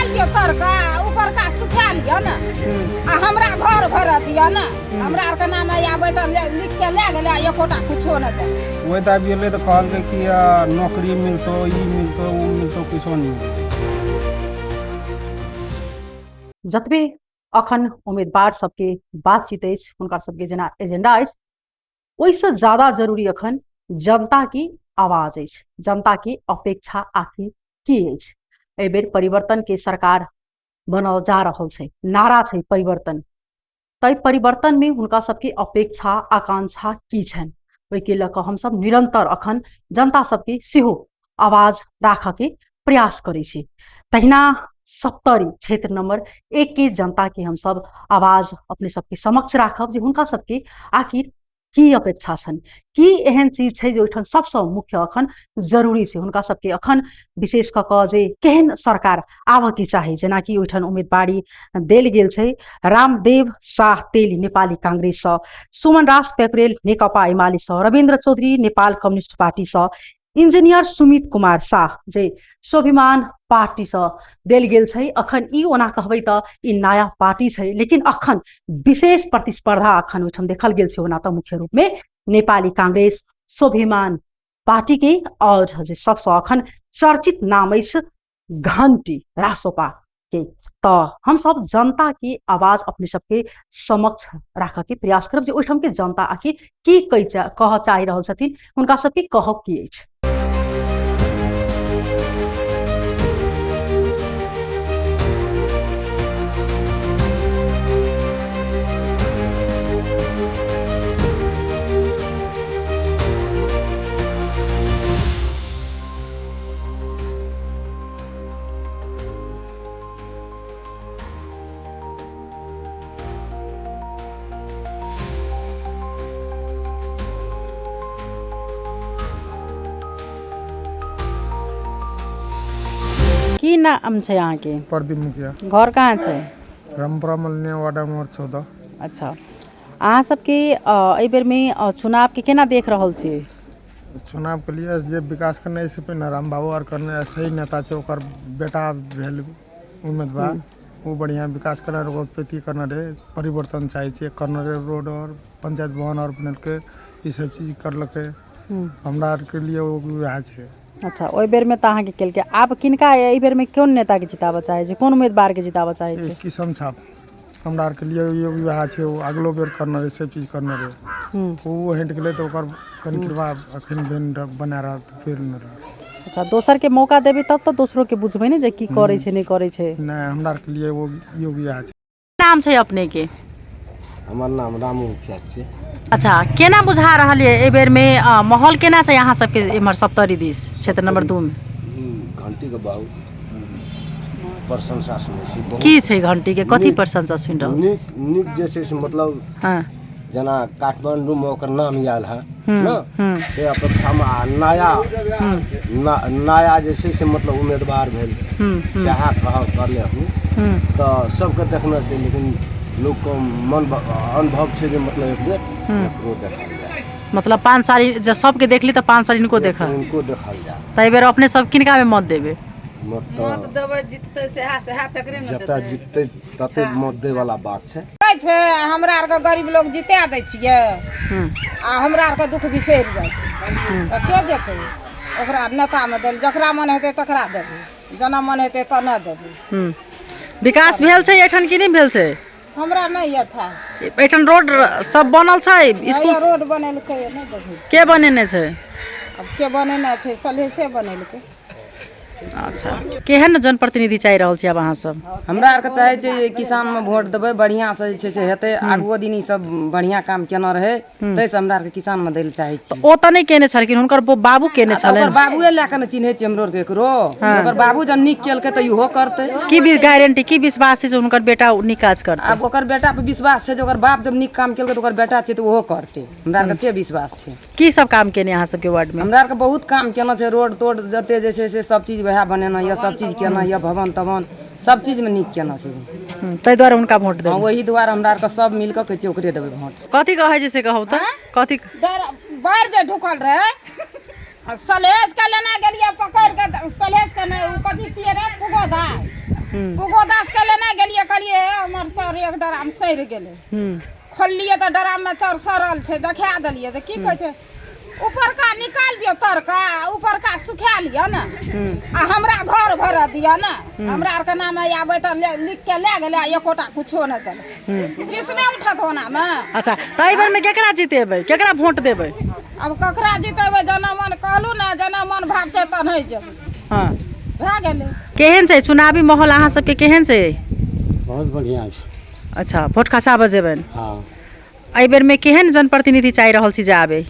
लिअ तरका ऊपरका सुखा लिअ ने आ हमरा घर भर दिअ ने। हमरा आरके नाम आबै तऽ लिख के लए गेलै, एकोटा कुछो नहि देलकै। ओहि तऽ आबि गेलै तऽ कहलकै कि नौकरी मिलतौ, ई मिलतौ, ओ मिलतौ, किछो नहि मिलतौ। जतबे अखन उम्मीदवार सबके बातचीत अछि, हुनका सबके जेना एजेंडा अछि, ओहिसँ ज्यादा जरूरी अखन जनता की आवाज अछि, जनता की अपेक्षा आखिर की अछि। एहि बेर परिवर्तन के सरकार बनल जा रहल छै, नारा छै परिवर्तन, ताहि परिवर्तन में हुनका सबके अपेक्षा आकांक्षा की छनि, ओहिके लऽ कऽ हमसब निरंतर अखन जनता सबके सेहो आवाज राखऽ के प्रयास करै छी। तहिना सप्तरी क्षेत्र नंबर 1 के जनता के हमसब आवाज अपने सबके समक्ष राखब जे हुनका सबके आखिर की अपेक्षा छनि, की एहन चीज छै जे ओहिठाम सबसँ मुख्य अखन जरूरी छै हुनका सबके, अखन विशेष कऽ कऽ जे केहन सरकार आबऽके चाही। जेनाकि ओहिठाम उम्मीदवारी देल गेल छै रामदेव शाह तेली नेपाली कांग्रेससँ, सुमन राज पेपरेल नेकपा एमालेसँ, रविन्द्र चौधरी नेपाल कम्युनिस्ट पार्टीसँ, इंजीनियर सुमित कुमार शाह जे स्वाभिमान पार्टीसँ देल गेल छै। अखन ई ओना कहबै तऽ ई नया पार्टी छै, लेकिन अखन विशेष प्रतिस्पर्धा अखन ओहिठाम देखल गेल छै। ओना तऽ मुख्य रूपमे नेपाली कांग्रेस, स्वाभिमान पार्टी के और जे सबसँ अखन चर्चित नाम अछि घंटी रासोपा के। तऽ हमसब जनता के आवाज अपने सबके समक्ष राखऽ के प्रयास करब जे ओहिठाम के जनता आखिर की कहऽ चाहि रहल छथिन, हुनका सबके कहब की अछि। की नाम छै अहाँके? प्रदीप मुखिया। घर कहाँ छै? Rampura Malaniya ward number 14। अच्छा, अहाँ सबके एहि बेरमे चुनावके केना देख रहल छी? चुनाव के लिए जे विकास करने से पहिने राम बाबू आर करने सही नेता छै, ओकर बेटा भेल उम्मीदवार, ओ बढ़िया विकास करने रहे, रोड करने रहे, परिवर्तन चाहे छियै करने रहे, रोड और पंचायत भवन और बनेलकै, ई सब चीज करलकै, हमरा आरके लिए ओ वएह छै। अच्छा, ओहि बेरमे तऽ अहाँके केलकै, आब किनका एहि बेरमे कोन नेताके जिताबऽ चाहै छी, कोन उम्मीदवारके जिताबऽ चाहै छी? किशन साहब हमरा आरके लिए वएह छै, ओ अगलो बेर करने रहै, सब चीज करने रहै, ओ हटि गेलै तऽ ओकर कनि कृपा अखन भेल बना रहल तऽ फेर नहि रहल छै। अच्छा, दोसरके मौका देबै तब तऽ दोसरोके बुझबै ने जे की करै छै नहि करै छै। नहि, हमरा आरके लिए ओ योग्य वएह छै। नाम छै अपनेके? हमर नाम रामू मुखिया छै। अच्छा, केना बुझा रहल यऽ एहि बेरमे माहौल केना छै अहाँ सबके एम्हर सप्तरी दिस क्षेत्र नंबर 2 मे? घंटीके बहुत प्रशंसा सुनै छी। बहुत की छै घंटीके, कथी प्रशंसा सुनि रहल छी? नीक नीक जे छै से मतलब जेना काठमांडूमे ओकर नाम आयल है ने, ताहि अपेक्षामे आ नया नया जे छै से मतलब उम्मीदवार भेल सएह कहब करले हूँ तऽ सबके देखने छै, लेकिन लोकके मन अनुभव छै जे मतलब एक बेर एकरो देखल जाय, मतलब 5 साल जब सबके देखली तऽ 5 साल इनको देखल, इनको देखल जाय। तऽ एहि बेर अपने सब किनकामे मत देबै? मत तऽ देबै जिततै सएह सएह तकरे ने जतऽ जिततै तते मत दै वाला बात छै। छै हमरा आरके गरीब लोग जिता दै छियै आ हमरा आरके दुख बिसरि जाइ छै, तऽ के जेतै ओकरा नेतामे दै? जकरा मन हेतै तकरा देबै, जेना मन हेतै तेना देबै। विकास भेल छै एहिठाम कि नहि भेल छै? हमरा नहि यऽ था। एहिठाम रोड सब बनल छै? स्कूल रोड बनेलकै नहि देखै। के बनेने छै? आब के बनेने छै, सलहेसे बनेलकै। अच्छा, केहन जनप्रतिनिधि चाहि रहल छी आब अहाँ सब? हमरा आरके चाहै छै जे किसानमे वोट देबै, बढ़िआँसँ जे छै से हेतै, आगुओ दिन ई सब बढ़िआँ काम केने रहै, ताहिसँ हमरा आरके किसानमे दै लए चाहै छी। ओ तऽ नहि केने छलखिन, हुनकर बाबू केने छलनि। ओकर बाबुए लए कऽ ने चिन्है छियै हमरो आरके एकरो, ओकर बाबू जब नीक केलकै तऽ इहो करतै। की गारंटी, की विश्वास छै जे हुनकर बेटा नीक काज करतै? आब ओकर बेटा पर विश्वास छै जे ओकर बाप जब नीक काम केलकै तऽ ओकर बेटा छै तऽ ओहो करतै, हमरा आरके से विश्वास छै। की सब काम केने अहाँ सबके वार्ड में? हमरा आरके बहुत काम केना छै, रोड तोड जते जे छै से सब चीज वएह बनेना यऽ, सब चीज केना यऽ, भवन तवन सब चीज में नीक केना छै। ताहि दुआरे हुनका वोट देबै? हँ, ओहि दुआरे हमरा आरके सब मिल कऽ कहै छियै ओकरे देबै वोट। कथी कहै छै से कहू तऽ, कथी? बाढ़ि जे ढुकल रहै सलहेश के लेना गेलियै पकड़ि के, सलहेश के नहि, ओ कथी छियै रे, पुगो दाइ, पुगो दास के लेने गेलियै, कहलियै हे हमर चाउर एक डराम सड़ि गेलै। खोललियै तऽ डराममे चाउर सड़ल छै, देखा देलियै तऽ की कहै छै, ऊपरका निकालि दियौ तरका, ऊपरका सुखा लिअ ने आ हमरा घर भरऽ दिअ ने। हमरा आरके नाम आबै तऽ लिख के लए गेलै, एकोटा कुछो नहि देलकै। कृष्णे उठत ओनामे। अच्छा, तऽ एहि बेरमे केकरा जितेबै, केकरा वोट देबै? आब ककरा जितेबै, जेना मन कहलहुँ ने, जेना मन भागतै तहने जेबै। हँ, भए गेलै। केहन छै चुनावी माहौल अहाँ सबके, केहन छै? बहुत बढ़िआँ छै। अच्छा, वोट खसाबऽ जेबनि? हँ। एहि बेरमे केहन जनप्रतिनिधि चाहि रहल छी जे आबै?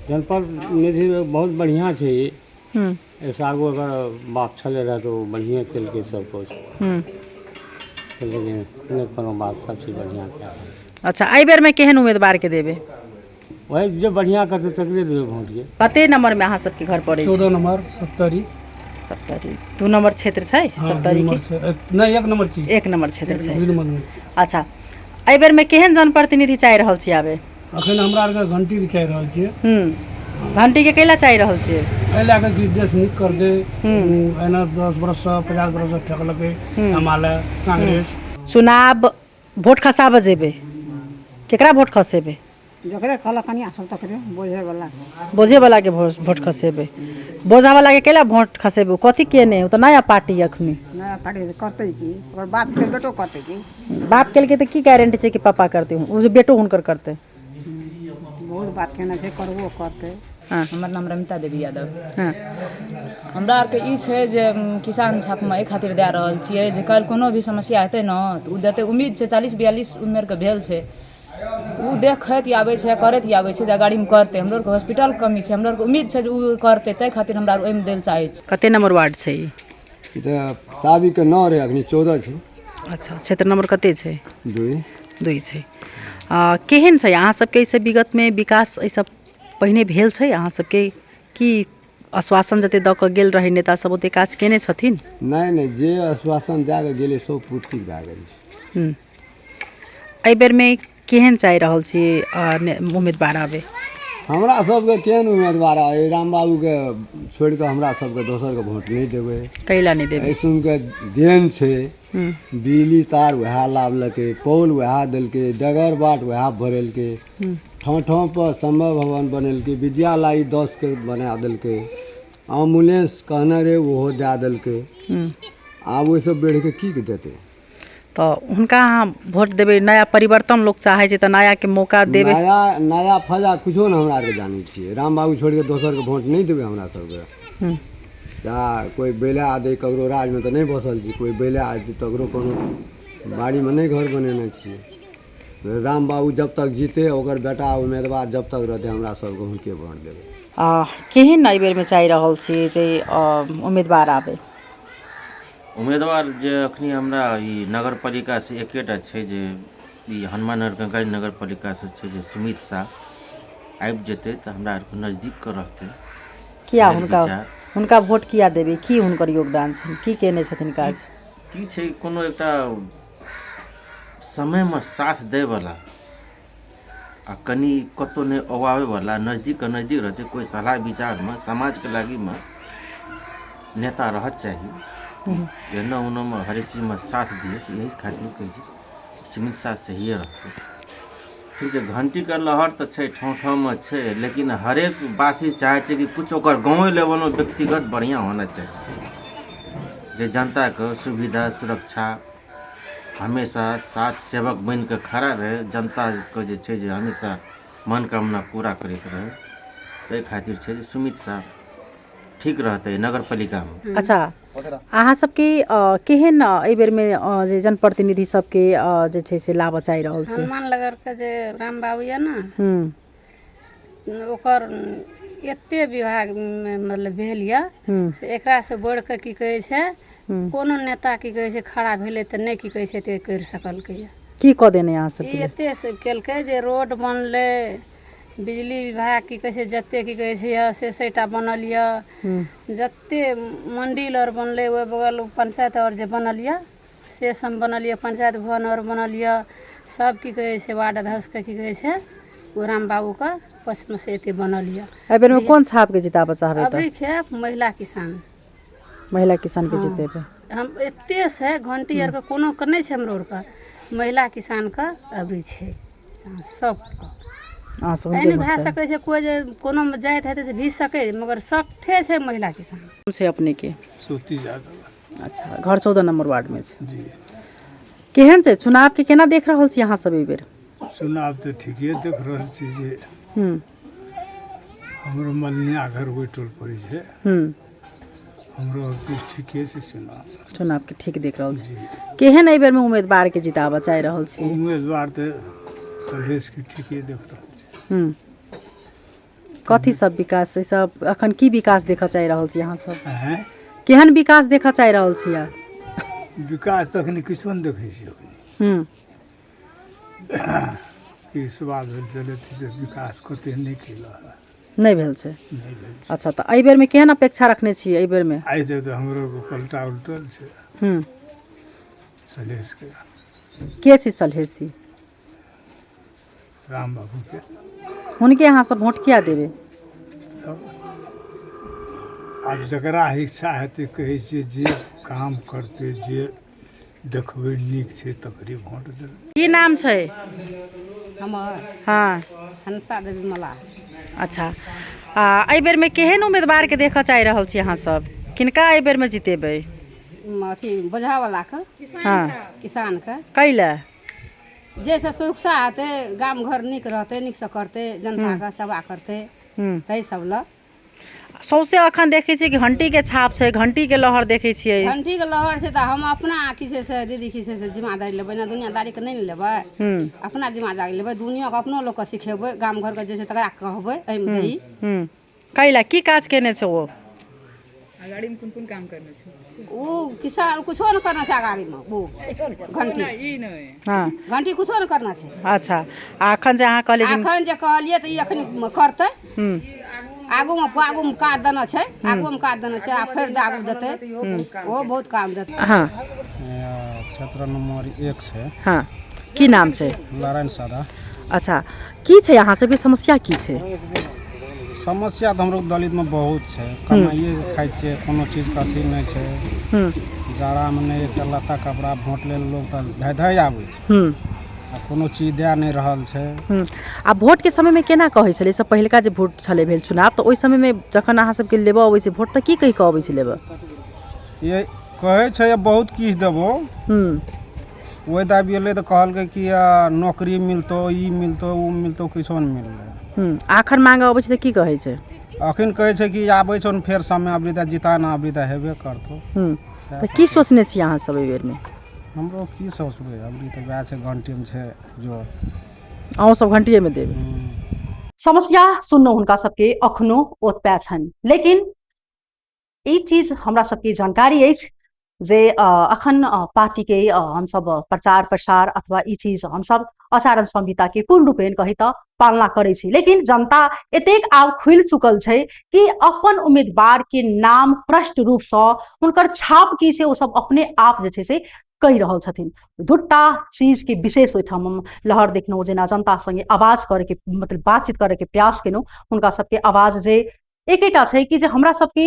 जनप्रतिनिधि बहुत बढ़िआँ छै। एहिसँ आगू अगर बाप छलै रहए तऽ ओ बढ़िएँ केलकै सब किछु। लेकिन नहि कोनो बात, सब चीज बढ़िआँ कए रहल छै। अच्छा, एहि बेरमे केहन उम्मीदवारके देबै? वही जे बढ़िआँ करतै तकरे देबै वोट। कते नम्बरमे अहाँ सबके घर पड़ै छै? 14 नम्बर, सप्तरी। सप्तरी 2 नम्बर क्षेत्र छै सप्तरी के? नहि, 1 नम्बर छी। 1 नम्बर क्षेत्र छै। 2 नम्बर। अच्छा, एहि बेरमे केहन जनप्रतिनिधि चाहि रहल छी आबे? अखन हमरा आरके घंटीके चाहि रहल छियै। घंटीके कैला चाहि रहल छियै? एहि लए कऽ कि देश नीक करतै। एना 10 बरससँ 50 बरससँ ठकलकै एमाले कांग्रेस। चुनाव वोट खसाबऽ जेबै, केकरा वोट खसेबै? जकरे कहलक कनिया सब तकरे, बोझेवला। बोझेवलाके वोट खसेबै? बोझावलाके कैला वोट खसेबै? ओ कथी केने? ओ तऽ नया पार्टी अखनी। नया पार्टी करतै की? ओकर बापके बेटो करतै की? बाप केलकै तऽ की गारंटी छै कि पापा करतै, ओ जे बेटो हुनकर करतै? बहुत बात केने छै, करबो करतै। हँ। हमर नाम रमिता देवी यादव। हँ। हमरा आरके ई छै जे किसान छापमे एहि खातिर दए रहल छियै जे काल्हि कोनो भी समस्या हेतै ने तऽ ओ देतै। उम्मीद छै, 40-42 उमेरके भेल छै, ओ देखैत आबै छै, करैत आबै छै जे अगाड़ीमे करतै। हमरो आरके हॉस्पिटलके कमी छै, हमरो आरके उम्मीद छै जे ओ करतै, ताहि खातिर हमरा आर ओहिमे दै लए चाहै छी। कते नम्बर वार्ड छै ई? ई तऽ साबिके 9 रहै, अखनी 14 छै। अच्छा, क्षेत्र नम्बर कते छै? 2। 2 छै। केहन छै अहाँ सबके एहिसँ विगतमे विकास, एहिसँ पहिने भेल छै अहाँ सबके की? आश्वासन जते दऽ कऽ गेल रहै नेता सब ओते काज केने छथिन? नहि नहि, जे आश्वासन दए कऽ गेलै सब पूर्ति भए गेल छै। एहि बेरमे केहन चाहि रहल छी उम्मीदवार आबै? हमरा सबके केहन उम्मीदवार आबै, राम बाबूके छोड़ि कऽ हमरा सबके दोसरके वोट नहि देबै। कैला नहि देबै? एहि सुनके देन छै, बिजली तार वएह लाबलकै, पोल वएह देलकै, डगर बाट वएह भरेलकै, ठाँ ठाँ पर समय भवन बनेलकै, विद्यालय 10 के बना देलकै, एम्बुलेंस कहने रहै ओहो दए देलकै। आब ओहिसँ बढ़िके की देतै? तऽ हुनका अहाँ वोट देबै? नया परिवर्तन लोक चाहै छै तऽ नयाके मौका देबै। नया नया फजा कुछो ने हमरा आरके जानै छियै। राम बाबू छोड़िके दोसरके वोट नहि देबै हमरा सबके। या कोइ बैला दै, ककरो राजमे तऽ नहि बसल छी, कोइ बैला देतै तकरो कोनो बाड़ीमे नहि घर बनेने छियै। राम बाबू जब तक जीते, ओकर बेटा उम्मीदवार जब तक रहतै, हमरा सबके हुनके वोट देबै। केहन एहि बेरमे चाहि रहल छी जे उम्मीदवार आबै? उम्मीदवार जे अखनी हमरा ई नगर पालिकासँ एकेटा छै जे ई हनुमाननगर कंकाली नगर पालिकासँ छै जे सुमित साह आबि जेतै तऽ हमरा आरके नजदीकके रहतै। किया भेल हुनका विचार। हुनका वोट किया देबै? की हुनकर योगदान छनि, की केने छथिन काज? की छै, कोनो एकटा समयमे साथ दैवला आ कनि कतहु नहि अबाबैवला, नजदीकके नजदीक रहतै, कोइ सलाह विचारमे समाजके लागिमे नेता रहत चाही, एना ओनामे हरेक चीजमे साथ दिए, तऽ एहि खातिर कहै छी सुमित साह सहिए रहतै। ठीक छै, घण्टीके लहर तऽ छै, ठाँव ठाँवमे छै, लेकिन हरेक वासी चाहै छै कि किछु ओकर गाँवे लेवलमे व्यक्तिगत बढ़िआँ होना चाही, जे जनताके सुविधा सुरक्षा हमेशा साथ सेवक बनि कऽ खड़ा रहै, जनताके जे छै जे हमेशा मनोकामना पूरा करैत रहै। ताहि खातिर छै जे सुमित साह ठीक रहतै नगर पालिकामे। अच्छा, अहाँ सबके केहन एहि बेरमे जे जनप्रतिनिधि सबके जे छै से लाबऽ चाहि रहल छी? हनुमान नगरके जे राम बाबू यऽ ने, ओकर एते विभागमे मतलब भेल यऽ से एकरासँ बढ़िकऽ की कहै छै कोनो नेता की कहै छै खड़ा भेलै तऽ नहि की कहै छै एते करि सकलकै यऽ। की कऽ देने अहाँ ई सबके? एते से केलकै जे रोड बनलै, बिजली विभाग की कहै छै जते की कहै छै यऽ से सैटा बनल यऽ, जते मण्डिल आओर बनलै, ओहि बगल पंचायत आओर जे बनल यऽ से सब बनल यऽ, पंचायत भवन आओर बनल यऽ, सब की कहै छै वार्ड अध्यक्षके की कहै छै ओ राम बाबूके पक्षमे से एते बनल यऽ। एहि बेरमे कोन छापके जिताबऽ चाहबै? तऽ अबरी खेप महिला किसान। महिला किसानके जितेबै। हम एते से घंटी आरके कोनो के नहि छै हमरो आरके महिला किसानके अबरी छै सबके अहाँ सब एहन हुनके भए वोट देबै। सकै छै कोइ जे कोनोमे जाइत हेतै तऽ भीज सकै मगर सभठे छै महिला किसान। छै अपनेके? ज्योति यादव। अच्छा, घर 14 नंबर वार्डमे छै। जी। केहन छै चुनावके, केना देख रहल छी अहाँ सब एहि बेर? चुनाव तऽ ठीके देख रहल छी जे हमरो मलनिया घर ओहि टोल पड़ै छै। हमरो ऑफिस ठीके छै चुनाव। चुनावके ठीक देख रहल छी। केहन एहि बेरमे उम्मीदवारके जिताबऽ चाहि रहल छी? उम्मीदवार तऽ सलहेशके ठीके देख रहल छी। कथी सब विकास सब अखन की विकास देखऽ चाहि रहल छी अहाँ सब? आँय? केहन विकास देखऽ चाहि रहल छी अहाँ? विकास तऽ अखन किछो नहि देखै छी अखन। ई सवाल भेल छलै जे विकास कते नहि केलक हँ। नहि भेल छै? नहि भेल छै। अच्छा, तऽ एहि बेरमे केहन अपेक्षा रखने छी एहि बेरमे? आइ तक तऽ हमरो पलटा उलटल छै सलहेशके। के छी सलहेशी? राम बाबूके। हुनके अहाँ सब वोट किया देबै? सब आब जकरा इच्छा हेतै, कहै छियै जे काम करतै, जे देखबै नीक छै तकरे वोट देबै। की नाम छै? हमर? हँ। हंसा देवी मलाह। अच्छा, आ एहि बेरमे केहन उम्मीदवारके देखऽ चाहि रहल छी अहाँ सब? किनका एहि बेरमे जितेबै? अथी बोझावलाके। किसानके। कैला? जाहिसँ सुरक्षा हेतै, गाम घर नीक रहतै, नीकसँ करतै, जनताके सेवा करतै, ताहि सब लए। सौंसे अखन देखै छियै कि घंटीके छाप छै, घंटीके लहर देखै छियै। घंटीके लहर छै तऽ हम अपना की छै से दीदी की छै से जिम्मेदारी लेबै ने, दुनियादारीके नहि ने लेबै। अपना जिम्मेदारी लेबै, दुनियाके अपनो लोकके सिखेबै, गाम घरके जे छै तकरा कहबै एहिमे दही। कैला, की काज केने छै ओ? ओ किसान कुछो नहि करना छै अगाड़ीमे ओ घंटी। घंटी कुछो नहि करना छै। अच्छा, आ अखन जे अहाँ कहलियै कि अखन जे कहलियै तऽ ई अखन करतै, आगूमे आगूमे काज देना छै, आगूमे काज देना छै आ फेर आगू देतै, ओहो बहुत काम देतै। क्षेत्र नंबर 1 छै। हँ, की नाम छै? नारायण सादा। अच्छा, की छै अहाँ सबके समस्या, की छै? समस्या तऽ हमरो दलितमे बहुत छै। कमाइए खाइ छियै, कोनो चीजके अथी नहि छै। जाड़ामे नहि एकटा लत्ता कपड़ा, वोट लेल लोक तऽ धाइ धाइ आबै छै आ कोनो चीज दए नहि रहल छै। आ वोटके समयमे केना कहै छलै सब? पहिलका जे वोट छलै भेल चुनाव, तऽ ओहि समयमे जखन अहाँ सबके लेबऽ अबै छै वोट, तऽ की कहि कऽ अबै छै लेबऽ? ये कहै छै बहुत किछु देबो। ओहि दाबी एलै तऽ कहलकै कि नौकरी मिलतौ, ई मिलतौ, ओ मिलतौ, किछो नहि मिललै। आखन माँगऽ अबै छै तऽ की कहै छै? अखन कहै छै कि आबै छौ ने फेर समय अबरी तऽ जिता ना, अबरी तऽ हेबे करतौ। तऽ की सोचने छी अहाँ सब एहि बेरमे? हमरो की सोचबै, अबरी तऽ वएह छै, घंटीमे छै जोर। अहूँ सब घंटिएमे देबै? समस्या सुनलहुँ, हुनका सबके अखनो ओतबे छनि, लेकिन ई चीज हमरा सबके जानकारी अछि जे अखन पार्टीके हमसब प्रचार प्रसार अथवा ई चीज हमसब आचरण संहिताके पूर्ण रूपेण कही तऽ पालना करै छी, लेकिन जनता एतेक आब खुलि चुकल छै कि अपन उम्मीदवारके नाम प्रष्ट रूपसँ, हुनकर छाप की छै, ओ सब अपने आप जे छै से कहि रहल छथिन। दूटा चीजके विशेष ओहिठाम हम लहर देखलहुँ, जेना जनता सङ्गे आवाज करैके, मतलब बातचीत करैके प्रयास केलहुँ, हुनका सबके आवाज जे एकेटा छै कि जे हमरा सबके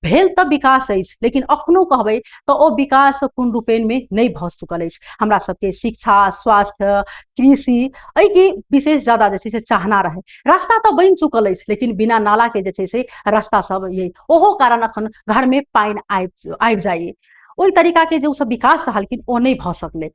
भेल तऽ विकास अछि, लेकिन अखनो कहबै तऽ ओ विकास पूर्ण रूपेणमे नहि भऽ चुकल अछि। हमरा सबके शिक्षा, स्वास्थ्य, कृषि एहिके विशेष ज्यादा जे छै से चाहना रहै। रास्ता तऽ बनि चुकल अछि, लेकिन बिना नालाके जे छै से रास्ता सब ये, ओहो कारण अखन घरमे पानि आबि जाइए। ओहि तरीकाके जे ओसब विकास चाहलखिन ओ नहि भऽ सकलै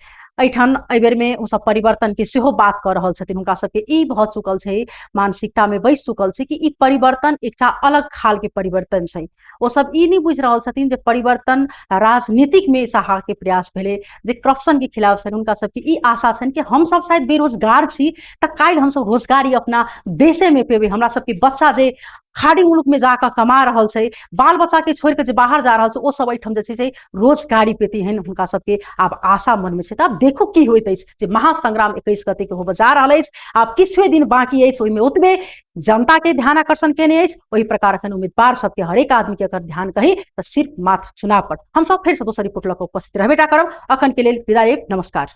एहिठाम। एहि बेरमे ओसब परिवर्तनके सेहो बात कऽ रहल छथिन। हुनका सबके ई भऽ चुकल छै, मानसिकतामे बसि चुकल छै कि ई परिवर्तन एकटा अलग खालके परिवर्तन छै। ओसब ई नहि बुझि रहल छथिन जे परिवर्तन राजनीतिकमे चाहके प्रयास भेलै, जे करप्शनके खिलाफ छनि। हुनका सबके ई आशा छनि कि हमसब शायद बेरोजगार छी तऽ काल्हि हमसब रोजगारी अपना देशेमे पेबै। हमरा सबके बच्चा जे खाड़ी मुल्कमे जाकऽ कमा रहल छै, बाल बच्चाके छोड़िकऽ जे बाहर जा रहल छै, ओ सब एहिठाम जे छै से रोजगारी पेती एहन हुनका सबके आब आशा मनमे छै। तऽ आब देखू की होइत अछि जे महासंग्राम 21 गतेके होबऽ जा रहल अछि। आब किछुए दिन बाँकी अछि, ओहिमे ओतबे जनताके ध्यान आकर्षण केने अछि, ओहि प्रकार अखन उम्मीदवार सबके हरेक आदमीके अगर ध्यान कही तऽ सिर्फ मात्र चुनाव पर। हमसब फेरसँ दोसर रिपोर्ट लऽ कऽ उपस्थित रहबे टा करब। अखन के लेल विदा लेब, नमस्कार।